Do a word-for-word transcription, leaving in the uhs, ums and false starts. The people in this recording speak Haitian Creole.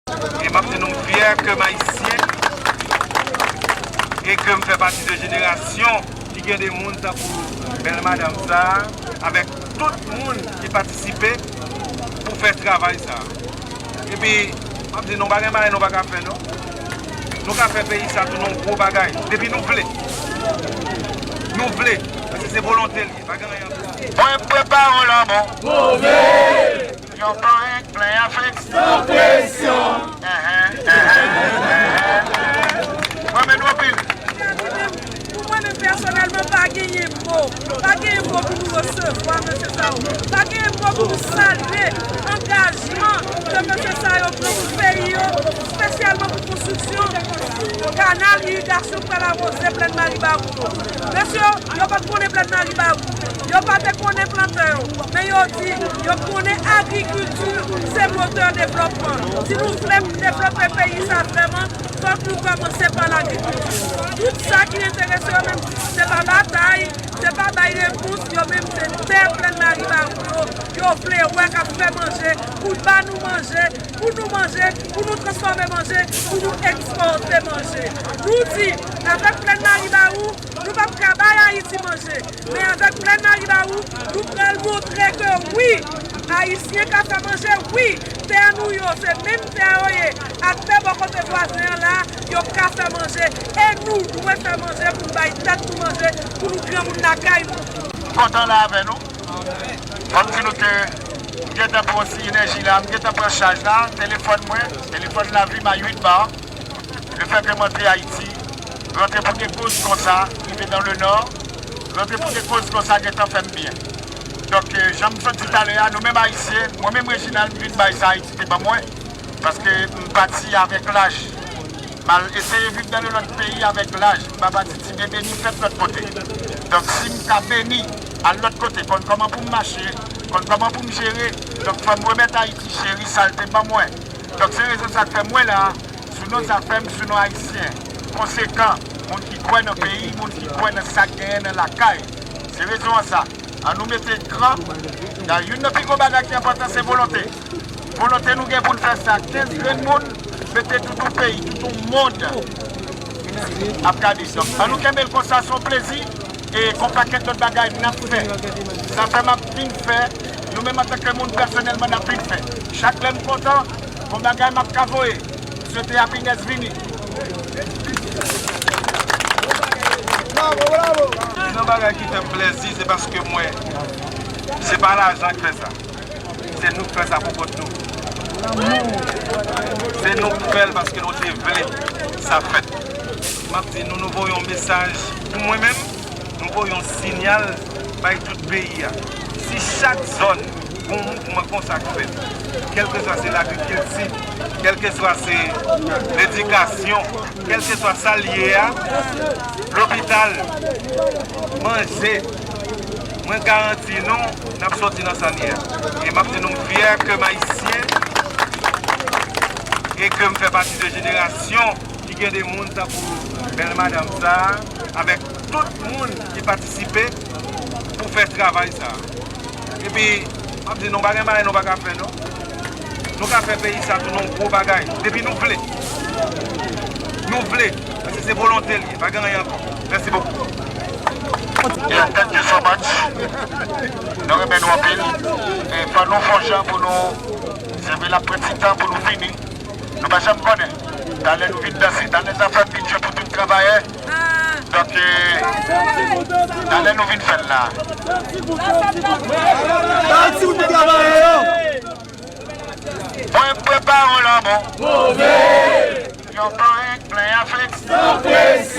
E m ap di nou m fyè ke m ayisyen e ke m fè pati de jenerasyon ki gen de moun tankou bèl madanm sa a, avèk tout moun ki patisipe pou fè travay sa a. Epi, m ap di nou, pa gen bagay nou pa ka fè, non. Nou ka fè peyi sa tounen yon gwo bagay. Depi nou vle. Nou vle. Paske se volonte l ye. Pa gen anyen ankò. Mwen prepare yon lanmò. Move! Yon parenk plen afeksyon. San presyon. Enhen, enhen, enhen. Mwen menm anpil. Pou mwen menm pèsonèlman, pa genyen mo. Pa genyen mo pou nou resevwa mesye sa yo. Pa genyen mo pou nou salye angajman ke mesye sa yo pran pou peyi yo, espesyalman pou konstriksyon kanal irigasyon k pral awoze plèn Maribawou yo. Mesye, yo pa t konnen plèn Maribawou. Yo pa te konnen plantè yo. Men yo di, yo konnen agrikilti se motè devlòpman. Si nou vle pou devlope peyi sa vrèman, fòk nou kòmanse pa lagrikilti. Tout sa ki enterese yo menm, se pa batay, se pa bay repons, yo menm se tè plèn Maribawou yo, yo vle wè k ap fè manje, pou ba nou manje, pou nou manje, pou nou transfòme manje, pou nou ekspòte manje. Nou di, avèk plèn Maribawou, nou p ap ka bay Ayiti manje. Men avèk plèn Maribawou, nou pral montre ke wi, Ayisyen ka fè manje, wi, tè nou yo, se menm tè yo ye, ak tè bò kote vwazen an la, yo ka fè manje. E nou dwe fè manje pou n bay tèt nou manje, pou nou granmoun lakay nou. Kontan la avè nou. Fò m di nou ke m gentan pran ti enèji la, m gentan pran chaj la, telefòn mwen, telefòn lavi m a uit ba. Lefètke m antre Ayiti, rantre pou de koz konsa, rive nan le nò, rantre pou de koz konsa gentan fè m byen. Donk, euh, jan m sot di talè a, nou menm Ayisyen, mwen menm Reginald, m vin bay sa Ayiti te ban mwen, paske m pati avèk laj. M al eseye viv nan yon lòt peyi avèk laj, m pa pati ti bebe ni fèt lòt kote. Donk, si m ka beni al lòt kote, konn kòman pou m mache, konn kòman pou m jere, donk fò m remèt Ayiti cheri sa l te ban mwen. Donk, se rezon sa k fè mwen la, sou non Zafèm, sou non Ayisyen konsekan, moun ki kwè nan peyi, moun ki kwè nan sa k genyen nan lakay. Se rezon an sa. An nou mete kran. Youn nan pi gwo bagay ki enpòtan, se volonte. Volonte nou gen pou n fè sa. Kenz grenn moun mete tout yon peyi, tout yon mond ap gade. Donk, an nou kenbe l konsa, se yon plezi. E gon pakèt lòt bagay n ap fè. Zafèm ap vin fè, nou menm antanke moun pèsonèlman n ap vin fè. Chak lè m kontan, gon bagay m ap ka voye. M swete happiness vini. Bravo, bravo. Yon bagay ki fè m plèzi, se paske mwen, se pa lajan k fè sa. Se nou k fè sa pou kont nou. Se nou k fè l paske nou te vle sa fèt. M ap di nou, nou voye yon mesaj pou mwen menm, nou voye yon sinyal bay tout peyi a. Si chak zòn gon mouvman konsa k fèt, kèlkeswa se lagrikilti, kèlkeswa se ledikasyon, kèlkeswa sa l ye a, lopital, manje, mwen garanti nou, n ap soti nan sa n ye a. E m ap di nou, m fyè ke m ayisyen e ke m fè pati de jenerasyon ki gen de moun tankou bèl madanm sa a, avèk tout moun ki patisipe pou fè travay sa a. Epi, m ap di nou, pa gen bagay nou pa ka fè, non. Nou ka fè peyi sa tounen yon gwo bagay. Depi nou vle. Nou vle. Paske se volonte l ye. Pa gen anyen ankò. Mèsi bokou. Yeah, thank you so much. Nou renmen nou anpil. E fò nou fè yon jan pou nou, se vre l ap pran ti tan pou nou fini. Nou pa janm konnen. Talè nou vin danse. Talè Zafèm vin jwe pou tout travayè. Donk, e, talè nou vin fè l la. Mwen prepare yon lanmò. Move! Yon parenk plen afeksyon. San presyon.